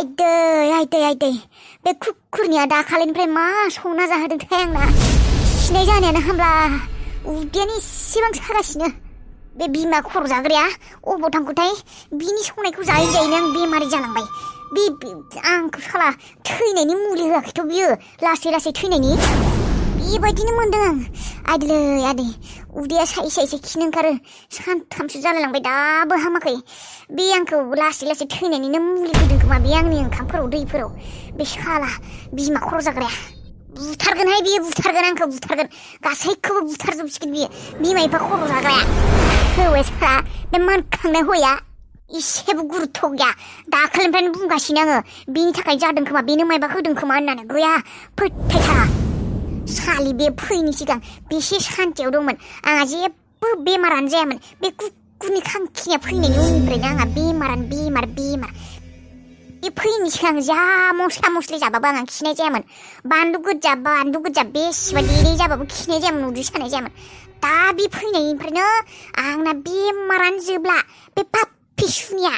आयदै बे कुकुरनिया दाखालिनिफ्राय मा संना जाहोदोंथाय आंना खिनाय जानायानो हामला उदैयानो एसेबां सागासिनो बे बिमा खर' जाग्राया अबाव थांखोथाय बिनि संनायखौ जायै जायैनो आं बेमारि जालांबाय बे आंखौ साला थैनायनि मुलि होआखैथ' बियो लासै थैनायनि बेबायदिनो मोनदों आं आदै उदैया सायै खिनो ओंखारो सानथामसो जालायलांबाय दाबो हामाखै बे आंखौ लासै थैनायनिनो मुलि होदों खोमा बे आंनि ओंखामफोराव दैफोराव बे साला बिमा खर' जाग्राया बुथारगोनहाय बियो आंखौ बुथारगोन गासैखौबो बुथारजोबसिगोन बियो बिमा बिफा खर' जाग्राया हौवाया साला बे मानखांनाय हौवाया इसेबो गुरुत्थ' गैया दाखालिनिफ्रायनो बुंगासिनो आङो बिनि थाखाय जादों खोमा बेनो मायबा होदों खोमा होननानै गैया फोथायथारा सालि बे फैनि सिगां बेसे सान्थियाव दंमोन आंहा जेबो बेमारानो जायामोन बे कुकुरनि खांखिया फैनायनि उननिफ्रायनो आंहा बेमार बे फैनि सिगां जा मस्ला जाबाबो आंहा खिनाय जायामोन बानलु गोजा बेसेबा देदै जाबाबो खिनाय जायामोन उदै सानाय जायामोन दा बे फैनायनिफ्रायनो आंना बेमारानो जोबला बे पाप्पि सुनिया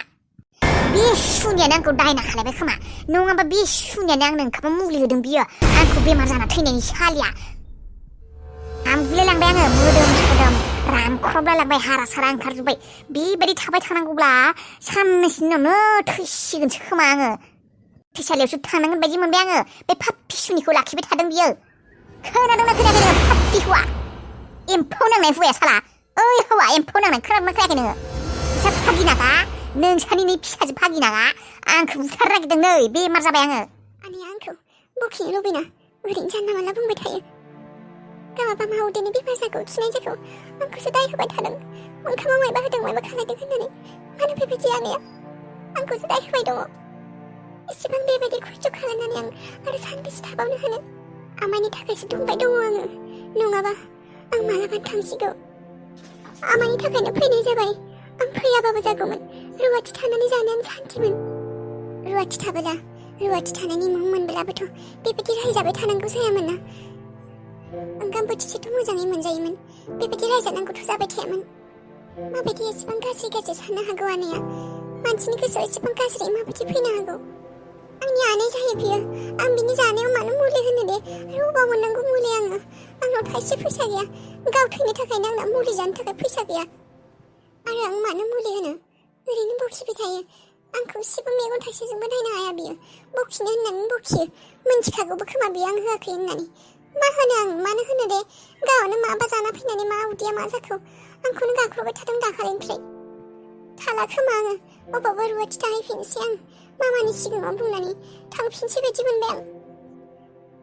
बे सुनियानो आंखौ दायना खालायबाय खोमा नङाबा बे सुनियानो आंनो ओंखामाव मुलि होदों बियो आंखौ बेमार जाना थैनायनि सालिया हामगुलायलांबाय आङो मोदोम रानख्रबलायलांबाय हारा सारा ओंखारजोब्बाय बेबायदि थाबाय थानांगौब्ला साननैसोनि उनावनो थैसिगोनसो खोमा आङो थैसालियावसो थांनांगोन बायदि मोनबाय आङो बे पाप्पि सुनिखौ लाखिबाय थादों बियो खोनादोंना खोनायाखै नोङो पाप्पि हौवा एम्फौ नांनाय हौवाया साला ओइ हौवा एम्फौ नांनाय खोनादोंना खोनायाखै नोङो फिसा फागिनागा नोंसानि नै फिसाजो फागिनागा आंखौ बुथारनो नागिरदों नै बेमार जाबाय आङो आनैया आंखौ बखिनो लुबैना ओरैनो जानला मानला बुंबाय थायो गामाबा मा उदैनि बेमार जागौ खिनाय जागौ आंखौसो दाय होबाय थादों ओंखामाव मायबा होदों मायबा खालायदों होननानै मानो बेबायदि आनैया आंखौसो दाय होबाय दङ इसेबां बेबायदि खस्थ' खालामनानै आं आरो सानबेसे थाबावनो हानो आमाइनि थाखायसो दंबाय दङ आङो नङाबा आं मालाबा थांसिगौ आमाइनि थाखायनो फैनाय जाबाय आं फैयाबाबो जागौमोन रुवाथि थानानै जानायानो सान्थिमोन रुवाथि थानायनि मुं मोनब्लाबोथ' बेबायदि रायजाबाय थानांगौ जायामोन ना ओंखाम बोथिसेथ' मोजाङै मोनजायोमोन बेबायदि रायजानांगौथ' जाबाय थायामोन माबायदि एसेबां गाज्रि साननो हागौ आनैया मानसिनि गोसोआव एसेबां गाज्रि माबायदि फैनो हागौ आंनि आनै जायो बियो आं बिनि जानायाव मानो मुलि होनो दे आरो अबाव मोननांगौ मुलि आङो आंनाव थाइसे फैसा गैया गाव थैनो थाखायनो आंना मुलि जानो थाखाय फैसा गैया आरो आं मानो मुलि होनो ओरैनो बखिबाय थायो आंखौ एसेबो मेगन थाइसेजोंबो नायनो हाया बियो बखिनो होननानै बखियो मोनथिखागौबो खोमा बियो आं होआखै होननानै मा होनो आं मानो होनो दे गावनो माबा जाना फैनानै मा उदैया मा जाखो आंखौनो गाख्रबबाय थादों दाखालिनिफ्राय थाला खोमा आङो अबावबा रुवाथि थाहैफिनसै आं मामानि सिगाङाव बुंनानै थांफिनसै बायदि मोनबाय आं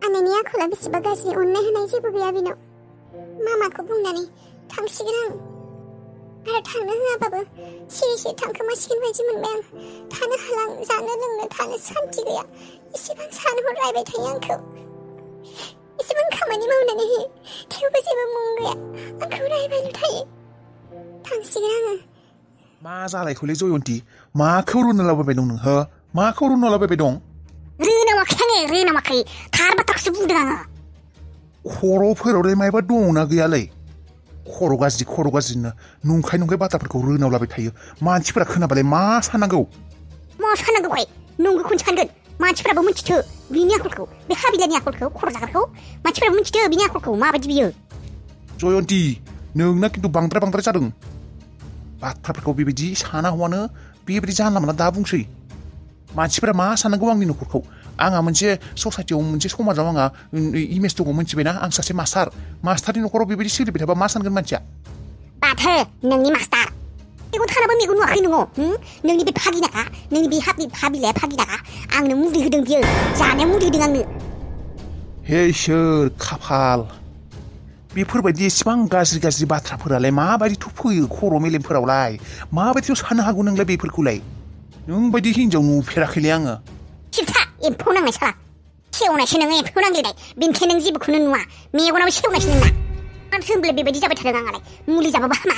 आनैनि आखला बेसेबा गाज्रि अननाय होनाय जेबो गैया बेनाव मामाखौ बुंनानै थांसिगोन आं आरो थांनो होआबाबो सिरि थांखोमासिगोन बायदि मोनबाय आं थानो हाला आं जानो लोंनो थानो सान्थि गैया एसेबां सानहर रायबाय थायो आंखौ एसेबां खामानि मावनानै होयो थेवबो जेबो मुं गैया आंखौ रायबायल' थायो थांसिगोन आङो मा जालायखौलै जयन्ती माखौ रुना लाबोबाय दं नों हो माखौ रुना लाबोबाय दं रोनामाखै थार बाथ्राखौसो बुंदों आङो खर'फोरावलाय मायबा दंना गैयालै खर' गाज्रिनो नंखाय बाथ्राफोरखौ रोनावलाबाय थायो मानसिफोरा खोनाबालाय मा साननांगौ मा साननांगौहाय नंगौखौनो सानगोन मानसिफोराबो मिथिथो बिनि आखलखौ बे हाबिलानि आखलखौ खर' जाग्राखौ मानसिफोराबो मिथिथो बिनि आखलखौ माबायदि बियो जयन्ती नोंना खिन्थु बांद्राय जादों बाथ्राफोरखौ बेबायदि साना हौवानो बेबायदि जानला मोनला दा बुंसै मानसिफोरा मा साननांगौ आंनि न'खरखौ आंहा मोनसे ससाइटियाव मोनसे समाजाव आंहा इमेज दङ मिथिबायना आं सासे मास्टारनि न'खराव बेबायदि सोलिबाय थाबा मा सानगोन मानसिया बाथो नोंनि मास्टार मेगन थानाबो मेगन नुवाखै नोङो नोंनि बे फागिनागा नोंनि बे हाबिलाया फागिनागा आंनो मुलि होदों बियो जानायाव मुलि होदों आंनो हे इसोर खाफाल बेफोरबायदि एसेबां गाज्रि बाथ्राफोरालाय माबायदिथ' फैयो खर' मेलेमफोरावलाय माबायदिथ' साननो हागौ नोंलाय बेफोरखौलाय नोंबायदि हिनजाव नुफेराखैलै आङो सिबथा एम्फौ नांनाय साला सेवनायसो नोङो एम्फौ नांलायनाय बेनिखायनो नों जेबोखौनो नुवा मेगनाबो सेवनायसो नोंना मानो होनब्ला बेबायदि जाबाय थादों आंहालाय मुलि जाबाबो हामा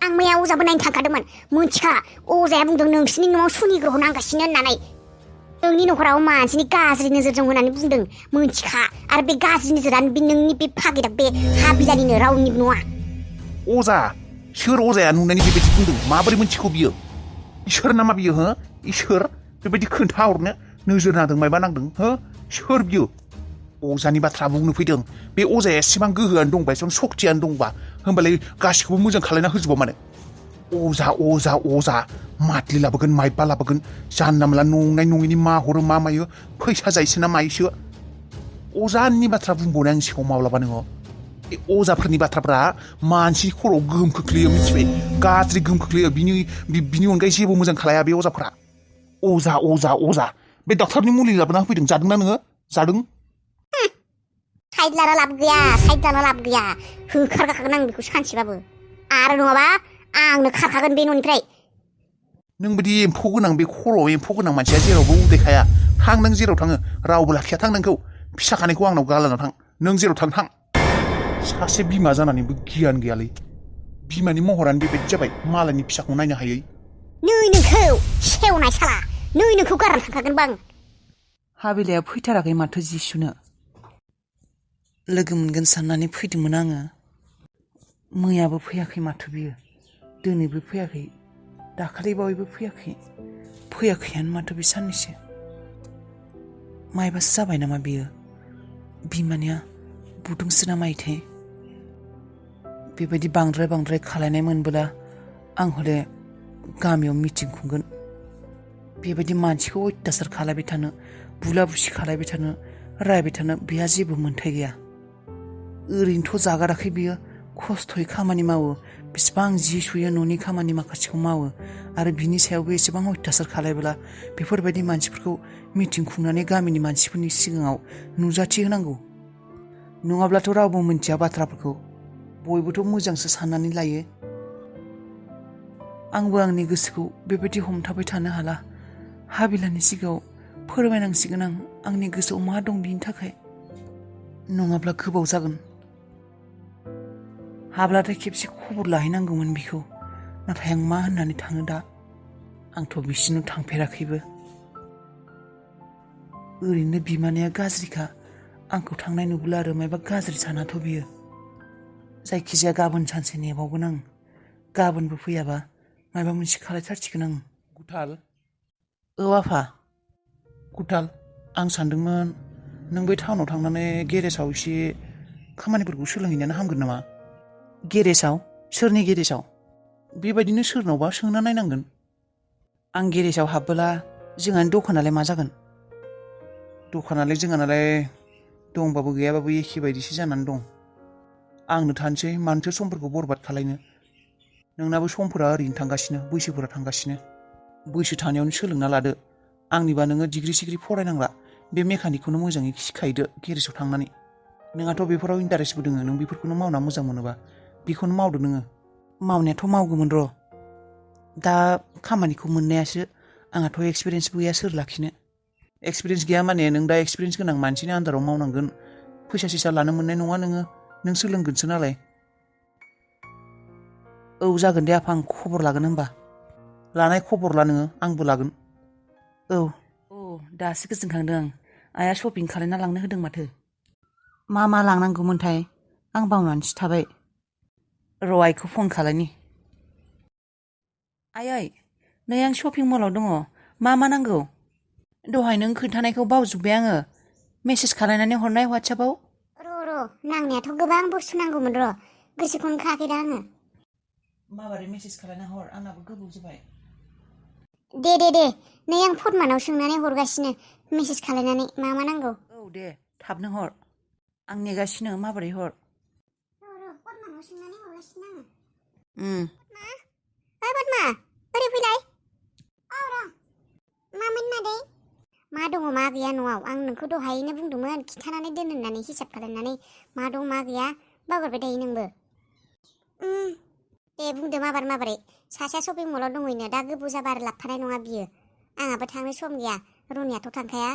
आं मैया अजाबो नायनो थांखादोंमोन मोनथिखा अजाया बुंदों नोंसिनि न'आव सुनि ग्रह नांगासिनो होननानै नोंनि न'खराव मानसिनि गाज्रि नोजोर दं होननानै बुंदों मोनथिखा आरो बे गाज्रि नोजोरानो बे नोंनि बे फागिदा बे हाबिलानिनो रावनिबो नङा अजा सोर अजाया नुनानै बेबायदि बुंदों माबोरै मोनथिखौ बियो इसोर नामा बियो हो इसोर बेबायदि खोन्थाहरनो नोजोर नांदों मायबा नांदों हो सोर बियो अजानि बाथ्रा बुंनो फैदों बे अजाया एसेबां गोहोआनो दंबा एसेबां सक्तियानो दंबा होमबालाय गासिखौबो मोजां खालायना होजोबा मानो अजा अजा अजा माथलि लाबोगोन माइबा लाबोगोन जानला मोनला नंनाय नङैनि मा हरो मा मायो फैसा जायोसो ना मायोसो अजानि बाथ्रा बुंबावनाय आंनि सिगाङाव माब्लाबा नोङो बे अजाफोरनि बाथ्राफ्रा मानसि खर'आव गोहोम खोख्लैयो मिथिबाय गाज्रि गोहोम खोख्लैयो बिनि अनगायै जेबो मोजां खालाया बे अजाफोरा अजा अजा अजा बे डक्टरनि मुलि लाबोना होफैदों जादोंना नोङो जादों साइड लाना लाब गैया होखारखागोन आं बेखौ सानसेबाबो आरो नङाबा आंनो खारखागोन बे न'निफ्राय नों बिदि एम्फौ गोनां बे खर'आव एम्फौ गोनां मानसिया जेरावबो उदैखाया थां नों जेराव थाङो रावबो लाखिया थां नोंखौ फिसा खानायखौ आंनाव गालाना थां नों जेराव थां सासे बिमा जानानैबो गियान गैयालै बिमानि महरानो बेबायदि जाबाय मालायनि फिसाखौ नायनो हायै नै नोंखौ सेवनाय साला नै नोंखौ गारना थांखागोन बां हाबिलाया फैथाराखै माथो जिसुनो लोगो मोनगोन साननानै फैदोंमोन आङो मैयाबो फैयाखै माथो बियो दिनैबो फैयाखै दाखालि बावैबो फैयाखैयानो माथो बे साननैसो मायबासो जाबाय नामा बियो बिमानिया बुदोंसो ना मायोथाय बेबायदि बांद्राय खालायनाय मोनबोला आं हले गामियाव मिटिं खुंगोन बेबायदि मानसिखौ अयथासार खालायबाय थानो बुला बुसि खालायबाय थानो रायबाय थानो बेहा जेबो मोन्थाय गैया ओरैनोथ' जागाराखै बियो खस्थ'यै खामानि मावो बेसेबां जि सुयो न'नि खामानि माखासेखौ मावो आरो बिनि सायावबो एसेबां अयथासार खालायब्ला बेफोरबायदि मानसिफोरखौ मिटिं खुंनानै गामिनि मानसिफोरनि सिगाङाव नुजाथि होनांगौ नङाब्लाथ' रावबो मिन्थिया बाथ्राफोरखौ बयबोथ' मोजांसो साननानै लायो आंबो आंनि गोसोखौ बेबायदि हमथाबाय थानो हाला हाबिलानि सिगाङाव फोरमायनांसिगोन आं आंनि गोसोआव मा दं बिनि थाखाय नङाब्ला गोबाव जागोन हाब्लाथाय खेबसे खबर लाहैनांगौमोन बिखौ नाथाय आं मा होननानै थाङो दा आंथ' बिसिनाव थांफेराखैबो ओरैनो बिमानिया गाज्रिखा आंखौ थांनाय नुब्ला आरो मायबा गाज्रि सानाथ' बियो जायखिजाया गाबोन सानसे नेबावगोन आं गाबोनबो फैयाबा मायबा मोनसे खालायथारसिगोन आं गुथाल औ आफा गुथाल आं सानदोंमोन नों बै टाउनाव थांनानै गेरेजाव एसे खामानिफोरखौ सोलोंहैनायानो हामगोन नामा गेरेजाव सोरनि गेरेजाव बेबायदिनो सोरनावबा सोंना नायनांगोन आं गेरेजाव हाबबोला जोंहानि दखानालाय मा जागोन दखानालाय जोंहानालाय दंबाबो गैयाबाबो एखे बायदिसो जानानै दं आंनो थानोसै मानोथो समफोरखौ बरबाद खालायनो नोंनाबो समफोरा ओरैनो थांगासिनो बैसोफोरा थांगासिनो बैसो थानायावनो सोलोंना लादो आंनिबा नोङो डिग्रि सिग्रि फरायनांला बे मेकानिकखौनो मोजाङै सिखायदो गेरेजाव थांनानै नोंहाथ' बेफोराव इन्टारेस्टबो दोङो नों बेफोरखौनो मावना मोजां मोनोबा बेखौनो मावदो नोङो मावनायाथ' मावगौमोन र' दा खामानिखौ मोननायासो आंहाथ' एक्सपिरियेन्सबो गैया सोर लाखिनो एक्सपिरियेन्स गैया माने नों दा एक्सपिरियेन्स गोनां मानसिनि आन्दाराव मावनांगोन फैसा सैसा लानो मोननाय नङा नों सोलोंगोनसो नालाय औ जागोन दे आफा आं खबर लागोन होमबा लानाय खबर ला नोङो आंबो लागोन औ दासो गोजोनखांदों आं आइया शपिं खालायना लांनो होदों माथो मा लांनांगौमोनथाय आं बावनानैसो थाबाय र' आइखौ फन खालायनि आइ नै आं शपिं मलाव दङ मा नांगौ दहाय नों खोन्थानायखौ बावजोब्बाय आङो मेसेज खालायनानै हरनाय वाट्सएपाव र' नांनायाथ' गोबां बुस्थु नांगौमोन र' गोसोखौनो खायाखै दा आङो माबारै मेसेज खालायना हर आंनाबो गोबाव जाबाय दे नै आं फटमानाव सोंनानै हरगासिनो मेसेज खालायनानै मा नांगौ औ दे थाबनो हर आं नेगासिनो माबोरै हर फटमानाव सोंनानै हरगासिनो आङो पद्मा ओरै फैलाय औ र' मामोन मादै मा दङ मा गैया न'आव आं नोंखौ दहायनो बुंदोंमोन खिन्थानानै दोन होननानै हिसाब खालामनानै मा दं मा गैया बावगारबाय थायो नोंबो दे बुंदो माबोरै सासेया शपिं मलाव दंहैनो दा गोबाव जाबा आरो लाबफानाय नङा बियो आंहाबो थांनो सम गैया रनियाथ' थांखाया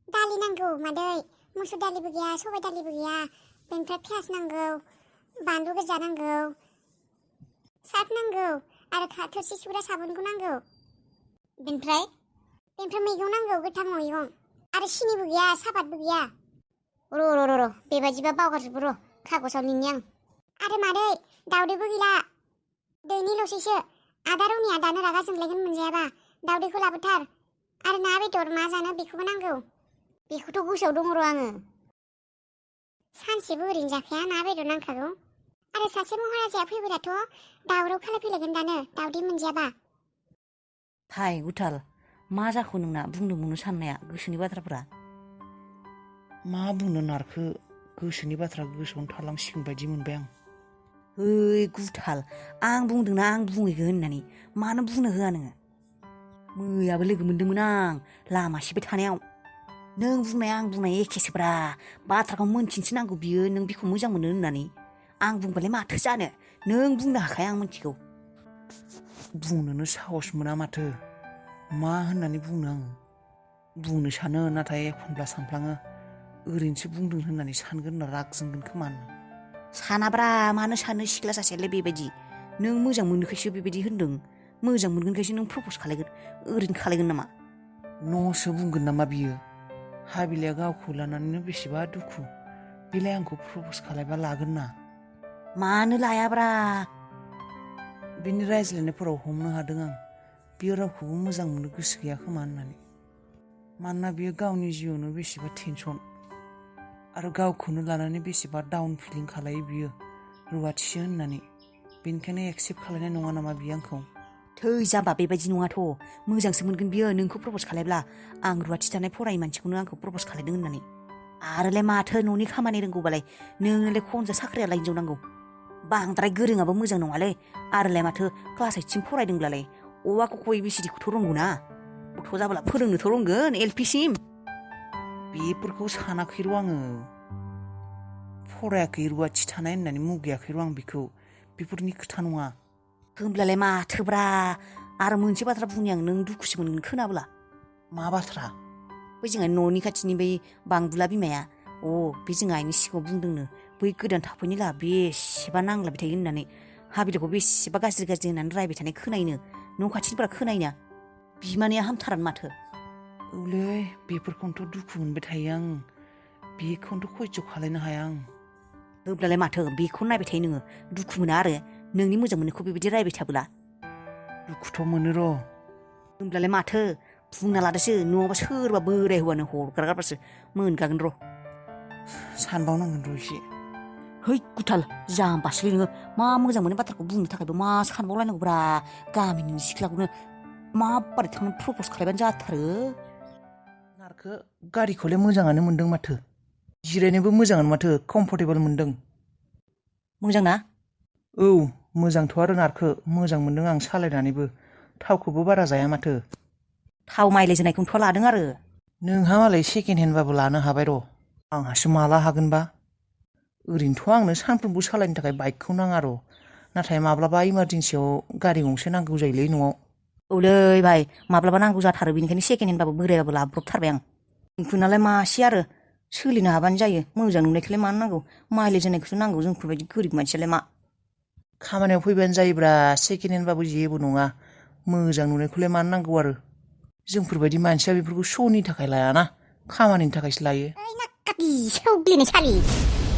दालि नांगौ मादै मुसुर दालिबो गैया सबाय दालिबो गैया बेनिफ्राय पियास नांगौ बानलु गोजा नांगौ सार्फ नांगौ आरो थोरसि सुग्रा साबोनखौ नांगौ बेनिफ्राय मैगं नांगौ गोथां मैगं आरो सिनिबो गैया सापातबो गैया र' बेबायदिबा बावगारजोबो र' खागजाव लिरनि आं आरो मादै दावदैबो गैला दैनिल'सैसो आदा रनिया दानो रागा जोंलायगोन मोनजायाबा दावदैखौ लाबोथार आरो ना बेदर मा जानो बेखौबो नांगौ। बेखौथ' गोसोआव दङ र' आङो। सानसेबो ओरैनो जाखाया ना बेदर नांखागौ। आरो सासे महाराजाया फैबोलाथ' दावराव खालामफैलायगोन दानो दावदै मोनजायाबा। हाय गुथाल मा जाखो नोंना बुंनो साननाया गोसोनि बाथ्राफोरा? मा बुंनो नारखो गोसोनि बाथ्रा गोसोआवनो थालांसिगोन बायदि मोनबाय आं। ओइ गुथाल आं बुंदोंना आं बुङैखो होननानै मानो बुंनो होआ नोङो? मैयाबो लोगो मोनदोंमोन आं लामा सिबाय थानायाव। नों बुंनाय आं बुंनाय एखेसोब्रा बाथ्राखौ मोनथिनोसो नांगौ बियो नों बिखौ मोजां मोनो होननानै। आं बुंबालाय माथो जानो नों बुंनो हाखाया आं मिथिगौ। बुंनोनो साहस मोना माथो मा होननानै बुंनो आङो। बुंनो सानो नाथाय एखनब्ला सानफ्लाङो ओरैनोसो बुंदों होननानै सानगोन होनना राग जोंगोन खोमा। सानाब्रा मानो सानो सिख्ला सासेयालाय बेबायदि। नों मोजां मोनोखायसो बेबायदि होनदों। मोजां मोनगोनखायसो नों प्रपस खालायगोन ओरैनो खालायगोन नामा? न'सो बुंगोन नामा बियो? हाबिलाया गावखौ लानानैनो बेसेबा दुखु बेलाय आंखौ प्रपस खालायबा लागोन ना। मानो लायाब्रा? बिनि रायज्लायनायफोराव हमनो हादों आं बियो रावखौबो मोजां मोननो गोसो गैया खोमा होननानै। मानोना बियो गावनि जिउआवनो बेसेबा टेनसन आरो गावखौनो लानानै बेसेबा डाउन फिलिं खालायो बियो रुवाथिसो होननानै। बेनिखायनो एक्सेप्ट खालायनाय नङा नामा बियो आंखौ? थै जाम्बा बेबायदि नङाथ' मोजांसो मोनगोन बियो नोंखौ प्रपस खालायब्ला। आं रुवाथि थानाय फरायै मानसिखौनो आंखौ प्रपस खालायदों होननानै। आरोलाय माथो न'नि खामानि रोंगौबालाय नोंनोलाय खनजा साख्रियालाय हिनजाव नांगौ। बांद्राय गोरोङाबो मोजां नङालै आरोलाय माथो क्लास 8सिम फरायदोंब्लालाय अवाखौ ABCDखौथ' रोंगौ ना। गथ' जाब्ला फोरोंनोथ' रोंगोन LP सिम। बेफोरखौ सानाखैर' आङो। फरायाखै रुवाथि थानाय होननानै मुगैयाखैर' आं बिखौ। बेफोरनि खोथा नङा। होमब्लालाय माथोब्रा आरो मोनसे बाथ्रा बुंनि आं नों दुखुसो मोनगोन खोनाब्ला। मा बाथ्रा? बै जोंहा न'नि खाथिनि बै बांबुला बिमाया बे जोंहा आइनि सिगाङाव बुंदोंनो बै गोदान थाफैनायला बेसेबा नांलायबाय थायो होननानै। हाबिलाखौ बेसेबा गाज्रि होननानै रायबाय थानाय खोनायोनो न' खाथिनिफोरा खोनायोना। बिमानैया हामथारानो माथो। औलै बेफोरखौनोथ' दुखु मोनबाय थायो आं। बेखौनोथ' खयज' खालायनो हाया आं। होब्लालाय माथो बेखौनो नायबाय थायो नोङो दुखु मोना आरो नोंनि मोजां मोननायखौ बेबायदि रायबाय थाबोला? दुखुथ' मोनो र'। होमब्लालाय माथो बुंना लादोसो नङाबा सोरबा बोराय हौवानो हरगारगारबासो मोनगागोन र'। सानबावनांगोन र' एसे। है गुथाल जाम्बासोलै नोङो मा मोजां मोननाय बाथ्राखौ बुंनो थाखायबो मा सानबावलायनांगौब्रा। गामिनि सिख्लाखौनो माबोरै थांनानै प्रपस खालायबानो जाथारो। नारखो गारिखौलाय मोजाङानो मोनदों माथो। जिरायनोबो मोजाङानो माथो कम्फर्टेबल मोनदों। मोजां ना? औ मोजांथ' आरो नारखो मोजां मोनदों आं सालायनानैबो। थावखौबो बारा जाया माथो। थाव माइलेज होनायखौनोथ' लादों आरो। नोंहा मालाय सेकेन्ड हेन्डबाबो लानो हाबाय र'। आंहासो माला हागोनबा। ओरैनोथ' आंनो सानफ्रोमबो सालायनो थाखाय बाइकखौ नाङा र'। नाथाय माब्लाबा इमारजेन्सियाव गारि गंसे नांगौ जायोलै न'आव। औलै भाइ माब्लाबा नांगौ जाथारो बेनिखायनो सेकेन्ड हेन्डबाबो बोरायबाबो लाब्रबथारबाय आं। नोंखौनालाय मासे आरो सोलिनो हाबानो जायो मोजां नुनायखौलाय मानो नांगौ माइलेज होनायखौसो नांगौ जोंफोरबायदि गोरिब मानसियालाय मा। खामानियाव फैबानो जायोब्रा सेकेन्ड हेन्डबाबो जेबो नङा। मोजां नुनायखौलाय मानो नांगौ आरो। जोंफोरबायदि मानसिया बेफोरखौ श'नि थाखाय लायाना खामानिनि थाखायसो लायो। ओइ नाक्काति सौग्लिनाय सालि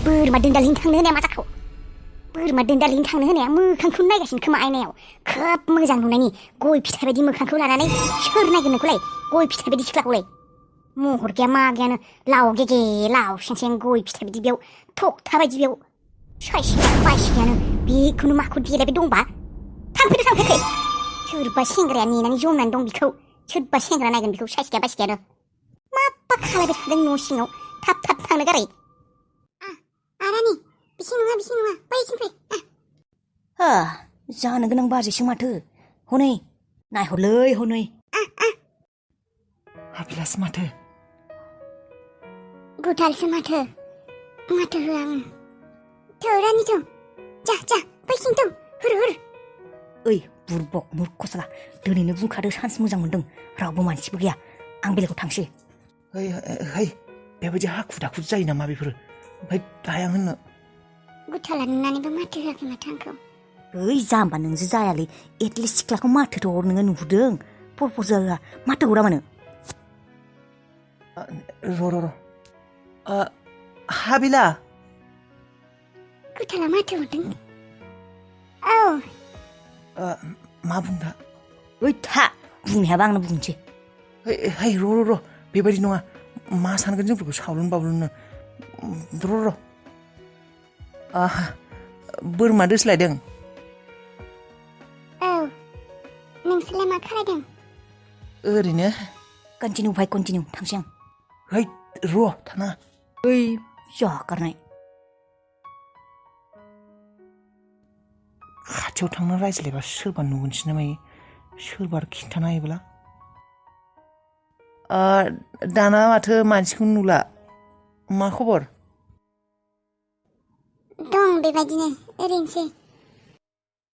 बोरमा दोनदालैनो थांनो होनाया मा जाखो? बोरमा दोनदालैनो थांनो होनाया मोखांखौनो नायगासिनो खोमा आयनायाव खोब मोजां नुनायनि गय फिथाइ बायदि मोखांखौ लानानै सोर नायगोन नोंखौलाय गय फिथाइ बायदि सिख्लाखौलाय? महर गैया मा गैयानो लाव गेगे लाव सें गय फिथाइ बायदि बेयाव थखथा बायदि बेयाव साइस बाइस गैयानो बेखौनो माखौ देलायबाय दंबा? थांफैखै सोरबा सेंग्राया नेनानै जमनानै दं बिखौ सोरबा सेंग्रा नायगोन बिखौ साइस गैया बाइस गैयानो माबा खालायबाय थादों न' सिङाव थाब थांनो गारै। आरानि बिसिं नङा बैथिं फै। जानो गोनां बाजैसो माथो हनै नायहरलै हनै। हाबिलासो माथो। गुथालसो माथो होआ आङो। थौ रानि थौ जा बैथिं थौ हुर। ओइ बुरबक मुर्खसला दिनैनो बुंखादो सान्स मोजां मोनदों रावबो मानसिबो गैया आं बेलेगाव थांसै। है बेबायदि हाखु दाखु जायो नामा बेफोरो? ओमफ्राय दाहाय आं होननो। गुथाला नुनानैबो माथो होआखै माथो आंखौ। ओइ जाम्बा नोंजो जायालै एटलिस्ट सिख्लाखौ माथोथ' हर नोङो नुहुरदों प्रपज होआ माथो हरा मानो? र' हाबिला। गुथाला माथो हरदों। औ मा बुंदा? ओइ था बुंनायाबा आंनो बुंसै। hey र' बेबायदि नङा मा सानगोन जोंफोरखौ सावलुन बावलुननो र' बोरमा दोस्लायदों औ नोंसोरलाय मा खालायदों ओरैनो कन्टिनिउ भाइ कन्टिनिउ थांसै आं है र' थाना ओइ जागारनाय खाथियाव थांना रायज्लायबा सोरबा नुगोनसो ना मायो सोरबा खिन्थाना हायोब्ला दाना माथो मानसिखौनो नुला मा खबर दं बेबायदिनो ओरैनोसै